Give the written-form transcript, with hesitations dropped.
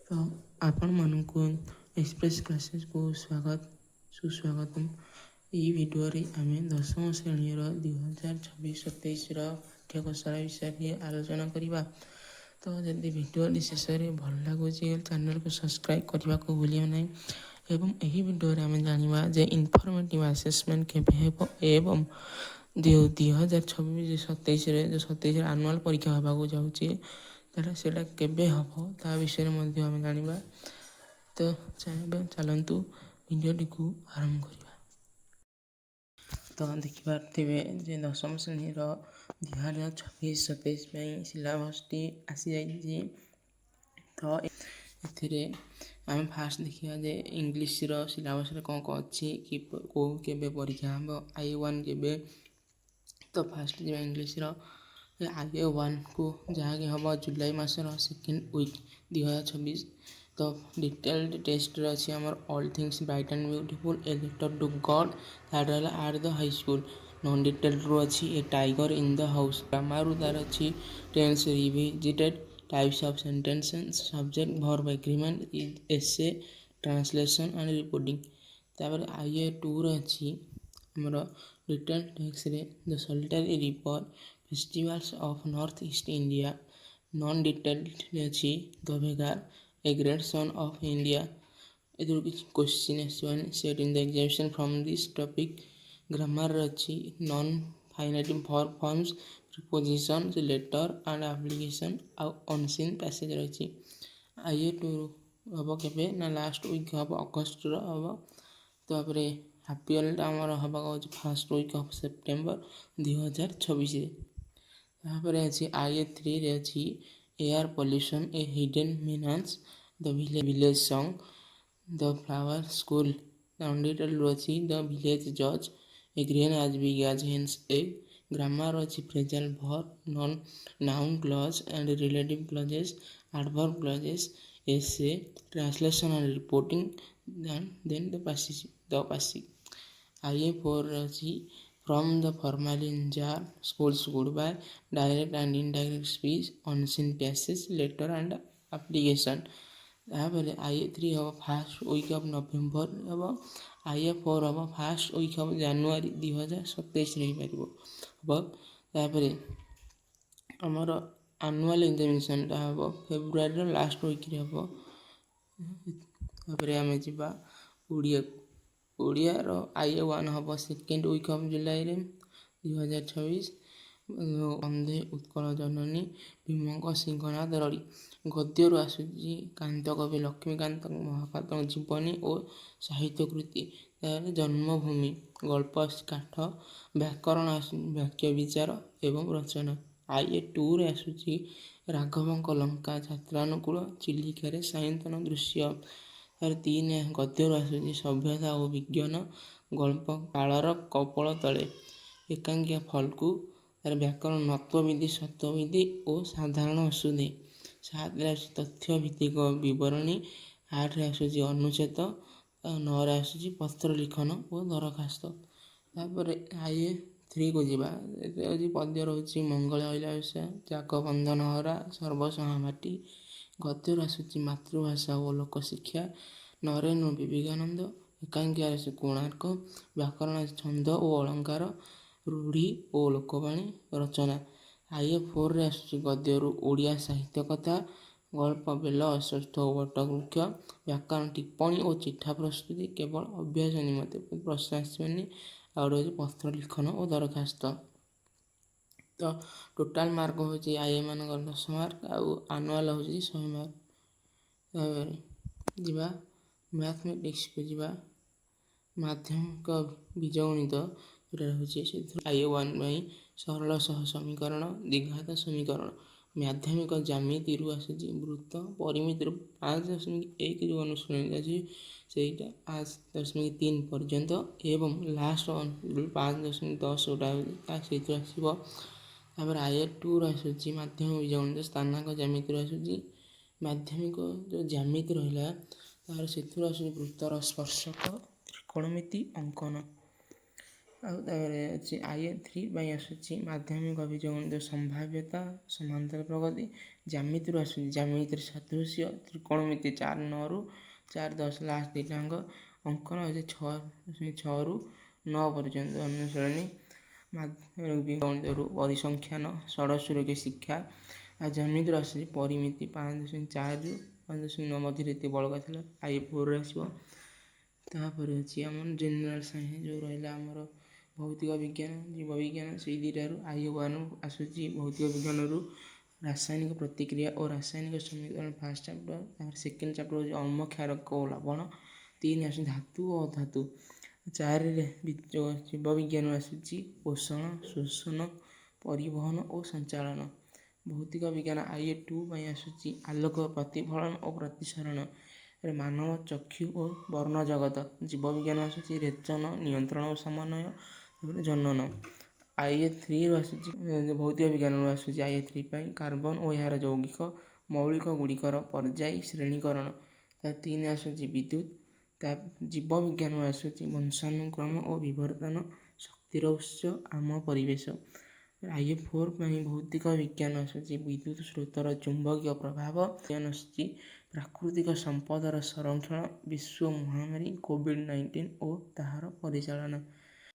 ତ ଆପଣମାନଙ୍କୁ ଏକ୍ସପ୍ରେସ୍ କ୍ଲାସେସ୍କୁ ସ୍ୱାଗତ ସୁସ୍ୱାଗତମ। ଏହି ଭିଡ଼ିଓରେ ଆମେ ଦଶମ ଶ୍ରେଣୀର 2026-27ର ପାଠ୍ୟଘୋଷଣା ବିଷୟରେ ଆଲୋଚନା କରିବା। ତ ଯଦି ଭିଡ଼ିଓଟି ଶେଷରେ ଭଲ ଲାଗୁଛି, ଚ୍ୟାନେଲକୁ ସବସ୍କ୍ରାଇବ୍ କରିବାକୁ ଭୁଲିବେ ନାହିଁ। ଏବଂ ଏହି ଭିଡ଼ିଓରେ ଆମେ ଜାଣିବା ଯେ ଇନଫର୍ମେଟିଭ୍ ଆସେସମେଣ୍ଟ କେବେ ହେବ ଏବଂ ଯେଉଁ 2026-27ରେ ଯେଉଁ 27ରେ ଆନୁଆଲ୍ ପରୀକ୍ଷା ହେବାକୁ ଯାଉଛି, ତାହେଲେ ସେଇଟା କେବେ ହେବ, ତା ବିଷୟରେ ମଧ୍ୟ ଆମେ ଜାଣିବା। ତ ଚାହିଁବେ, ଚାଲନ୍ତୁ ଭିଡ଼ିଓଟିକୁ ଆରମ୍ଭ କରିବା। ତ ଦେଖିପାରୁଥିବେ ଯେ ଦଶମ ଶ୍ରେଣୀର 2026-27 ପାଇଁ ସିଲାବସ୍ଟି ଆସିଯାଇଛି। ତ ଏଥିରେ ଆମେ ଫାଷ୍ଟ ଦେଖିବା ଯେ ଇଂଲିଶର ସିଲାବସ୍ରେ କ'ଣ କ'ଣ ଅଛି କି କେଉଁ କେବେ ପରୀକ୍ଷା ହେବ, I one କେବେ। ତ ଫାଷ୍ଟ ଯିବା ଇଂଲିଶର I A ୱାନ୍କୁ, ଯାହାକି ହେବ ଜୁଲାଇ ମାସର ସେକେଣ୍ଡ ୱିକ୍ 2026। ତ ଡିଟେଲ୍ଡ ଟେଷ୍ଟରେ ଅଛି ଆମର All Things Bright and Beautiful, A Letter to God, third ହେଲା at the high school. Non ଡିଟେଲ୍ଡରୁ ଅଛି A Tiger in the House। ଗ୍ରାମାରରୁ ତାର ଅଛି Tense Revisited, Types of Sentences, Subject Verb Agreement, Essay, Translation and Reporting। ତାପରେ I A ଟୁରେ ଅଛି ଆମର detail ଟେକ୍ସଟରେ The Solitary Reaper, Festivals of North East India। Non detailed ଅଛି The Beggar, A Great Son of India। ଏଥିରୁ କିଛି question ଆସିବନି। Set in the examination from this topic। ଗ୍ରାମାରରେ ଅଛି non finite verb forms, preposition, letter and application ଆଉ unseen passage ରହିଛି। I A two ହେବ କେବେ ନା ଲାଷ୍ଟ ୱିକ୍ ହେବ, ଅଗଷ୍ଟର ହେବ। ତାପରେ ହାଫ୍ ଇୟର୍ଲିଟା ଆମର ହେବାକୁ ହେଉଛି ଫାଷ୍ଟ ୱିକ୍ ଅଫ୍ ସେପ୍ଟେମ୍ବର 2026ରେ। ତାପରେ ଅଛି I A ଥ୍ରୀରେ ଅଛି Air Pollution, A Hidden Menace, The Village Song, The Flower School। ଅନଡିଟେଲ୍ଡ ଅଛି The Village Judge, A Grain as Big as Hen's Egg। Grammar ଅଛି phrasal verb, non noun clause and relative clauses, adverb clauses, essay, translation and reporting, then the passage. I A ଫୋର୍ରେ ଅଛି From the Formalin Jar, School's Goodbye, Direct and Indirect Speech, Unseen Passage, Letter and Application। ତାପରେ I A three ହେବ first week off November ହେବ। I A four ହେବ first week off ଜାନୁଆରୀ 2027ରେ ହେଇପାରିବ ହେବ। ତାପରେ ଆମର annual ଏକ୍ଜାମିନେସନ୍ଟା ହେବ ଫେବୃଆରୀର ଲାଷ୍ଟ ୱିକ୍ରେ ହେବ। ତାପରେ ଆମେ ଯିବା ଓଡ଼ିଆକୁ। ଓଡ଼ିଆର I A one ହେବ ସେକେଣ୍ଡ ୱିକ୍ ଅଫ୍ ଜୁଲାଇରେ 2026। ବନ୍ଦେ ଉତ୍କଳ ଜନନୀ, ଭୀମଙ୍କ ସିଂହନାଦ ରଡ଼ି। ଗଦ୍ୟରୁ ଆସୁଛି କାନ୍ତକବି ଲକ୍ଷ୍ମୀକାନ୍ତ ମହାପାତ୍ରଙ୍କ ଜୀବନୀ ଓ ସାହିତ୍ୟ କୃତି। ତାପରେ ଜନ୍ମଭୂମି, ଗଳ୍ପ କାଠ। ବ୍ୟାକରଣ ଆସୁଛି ବାକ୍ୟ ବିଚାର ଏବଂ ରଚନା। I A ଟୁରେ ଆସୁଛି ରାଘବଙ୍କ ଲଙ୍କା ଯାତ୍ରାନୁକୂଳ, ଚିଲିକାରେ ସାୟନ୍ତନ ଦୃଶ୍ୟ। ତାପରେ ତିନି ଗଦ୍ୟରୁ ଆସୁଛି ସଭ୍ୟତା ଓ ବିଜ୍ଞାନ, ଗଳ୍ପ କାଳର କପୋଳ ତଳେ, ଏକାଙ୍କିକା ଫଲ୍କୁ। ତାର ବ୍ୟାକରଣ ଣତ୍ୱବିଧି, ଷତ୍ୱବିଧି ଓ ସାଧାରଣ ଅଶୁଦ୍ଧି। ସାତରେ ଆସୁଛି ତଥ୍ୟ ଭିତ୍ତିକ ବିବରଣୀ। ଆଠରେ ଆସୁଛି ଅନୁଚ୍ଛେଦ। ନଅରେ ଆସୁଛି ପତ୍ର ଲିଖନ ଓ ଦରଖାସ୍ତ। ତାପରେ I A ଥ୍ରୀକୁ ଯିବା। ଏଥିରେ ହେଉଛି ପଦ୍ୟ ରହୁଛି ମଙ୍ଗଳେ ଅଇଲା ଉଷା, ଯାକ ବନ୍ଧନ ହରା, ସର୍ବସହା ମାଟି। ଗଦ୍ୟରୁ ଆସୁଛି ମାତୃଭାଷା ଓ ଲୋକଶିକ୍ଷା, ନରେନ ଓ ବିବେକାନନ୍ଦ। ଏକାଙ୍କିକାରେ ଆସୁଛି କୋଣାର୍କ। ବ୍ୟାକରଣ ଛନ୍ଦ ଓ ଅଳଙ୍କାର, ରୂଢ଼ି ଓ ଲୋକବାଣୀ, ରଚନା। I A ଫୋର୍ରେ ଆସୁଛି ଗଦ୍ୟରୁ ଓଡ଼ିଆ ସାହିତ୍ୟ କଥା, ଗଳ୍ପ ବେଲ, ଅଶ୍ୱତ୍ଥ ଓ ବଟବୃକ୍ଷ। ବ୍ୟାକରଣ ଟିପ୍ପଣୀ ଓ ଚିଠା ପ୍ରସ୍ତୁତି, କେବଳ ଅଭ୍ୟାସ ନିମନ୍ତେ, ପ୍ରଶ୍ନ ଆସିବନି। ଆଉ ଗୋଟେ ହେଉଛି ପତ୍ର ଲିଖନ ଓ ଦରଖାସ୍ତ। ତ ଟୋଟାଲ୍ ମାର୍କ ହେଉଛି I A ମାନଙ୍କର 10 ମାର୍କ ଆଉ ଆନୁଆଲ୍ ହେଉଛି 100 ମାର୍କ। ତାପରେ ଯିବା ମ୍ୟାଥମେଟିକ୍ସକୁ ଯିବା। ମାଧ୍ୟମିକ ବୀଜଗଣିତ ଯେଉଁଟା ରହୁଛି, ସେଥିରୁ I A one ପାଇଁ ସରଳ ସହ ସମୀକରଣ, ଦ୍ୱିଘାତ ସମୀକରଣ। ମାଧ୍ୟମିକ ଜ୍ୟାମିତିରୁ ଆସୁଛି ବୃତ୍ତ ପରିମିତିରୁ 5.1 ଯେଉଁ ଅନୁଶୀଳନୀ ଅଛି, ସେଇଟା 5.3 ପର୍ଯ୍ୟନ୍ତ ଏବଂ ଲାଷ୍ଟ 5.10 ଯେଉଁଟା ହେଉଛି ତା ସେଇଥିରୁ ଆସିବ। ତାପରେ I A ଟୁରୁ ଆସୁଛି ମାଧ୍ୟମିକ ବୀଜଗଣିତ ସ୍ଥାନାଙ୍କ ଜ୍ୟାମିତିରୁ ଆସୁଛି। ମାଧ୍ୟମିକ ଯେଉଁ ଜ୍ୟାମିତି ରହିଲା ତାର, ସେଥିରୁ ଆସୁଛି ବୃତ୍ତର ସ୍ପର୍ଶକ, ତ୍ରିକୋଣମିତି ଅଙ୍କନ। ଆଉ ତାପରେ ଅଛି I A three ପାଇଁ ଆସୁଛି ମାଧ୍ୟମିକ ବୀଜଗଣିତ ସମ୍ଭାବ୍ୟତା, ସମାନ୍ତର ପ୍ରଗତି। ଜ୍ୟାମିତିରୁ ଆସୁଛି ଜ୍ୟାମିତିରେ ସାଦୃଶ୍ୟ, ତ୍ରିକୋଣମିତି 4 9ରୁ 4 10 ଲାଷ୍ଟ ଦୁଇଟାଙ୍କ। ଅଙ୍କନ ଅଛି 6.6ରୁ 9 ପର୍ଯ୍ୟନ୍ତ ଅନୁଶୀଳନୀ। ଗଣିତରୁ ପରିସଂଖ୍ୟାନ, ସଡ଼କ ସୁରକ୍ଷା ଶିକ୍ଷା। ଆଉ ଜ୍ୟାମିତିରୁ ଆସୁଛି ପରିମିତି, 5.4ରୁ 5.9 ମଧ୍ୟରେ ଏତିକି ବଳକା ଥିଲା, I A ଫୋର୍ରେ ଆସିବ। ତାପରେ ଅଛି ଆମର ଜେନେରାଲ୍ ସାଇନ୍ସ, ଯେଉଁ ରହିଲା ଆମର ଭୌତିକ ବିଜ୍ଞାନ, ଜୀବ ବିଜ୍ଞାନ, ସେଇ ଦୁଇଟାରୁ I A one ଆସୁଛି। ଭୌତିକ ବିଜ୍ଞାନରୁ ରାସାୟନିକ ପ୍ରତିକ୍ରିୟା ଓ ରାସାୟନିକ ସମୀକରଣ ଫାର୍ଷ୍ଟ ଚାପ୍ଟର। ତାପରେ ସେକେଣ୍ଡ ଚାପ୍ଟର ହେଉଛି ଅମ୍ଳ, କ୍ଷାରକ ଓ ଲବଣ। 3 ଆସୁଛି ଧାତୁ ଓ ଅଧାତୁ। 4ରେ ଜୀବ ବିଜ୍ଞାନ ଆସୁଛି ପୋଷଣ, ଶୋଷଣ, ପରିବହନ ଓ ସଞ୍ଚାଳନ। ଭୌତିକ ବିଜ୍ଞାନ I A two ପାଇଁ ଆସୁଛି ଆଲୋକ ପ୍ରତିଫଳନ ଓ ପ୍ରତିସରଣ, ମାନବ ଚକ୍ଷୁ ଓ ବର୍ଣ୍ଣ ଜଗତ। ଜୀବ ବିଜ୍ଞାନ ଆସୁଛି ରେଚନ, ନିୟନ୍ତ୍ରଣ ଓ ସମନ୍ୱୟ, ତାପରେ ଜନନ। I A ଥ୍ରୀରୁ ଆସୁଛି, ଭୌତିକ ବିଜ୍ଞାନରୁ ଆସୁଛି I A three ପାଇଁ କାର୍ବନ ଓ ଏହାର ଯୌଗିକ ମୌଳିକ ଗୁଡ଼ିକର ପର୍ଯ୍ୟାୟୀ ଶ୍ରେଣୀକରଣ। ତା 3 ଆସୁଛି ବିଦ୍ୟୁତ। ତା ଜୀବ ବିଜ୍ଞାନରୁ ଆସୁଛି ବଂଶାନୁକ୍ରମ ଓ ବିବର୍ତ୍ତନ, ଶକ୍ତିର ଉତ୍ସ, ଆମ ପରିବେଶ। I A four ପାଇଁ ଭୌତିକ ବିଜ୍ଞାନ ଆସୁଛି ବିଦ୍ୟୁତ ସ୍ରୋତର ଚୁମ୍ବକୀୟ ପ୍ରଭାବ। ବିଜ୍ଞାନ ଆସୁଛି ପ୍ରାକୃତିକ ସମ୍ପଦର ସଂରକ୍ଷଣ, ବିଶ୍ୱ ମହାମାରୀ କୋଭିଡ଼ 19 ଓ ତାହାର ପରିଚାଳନା।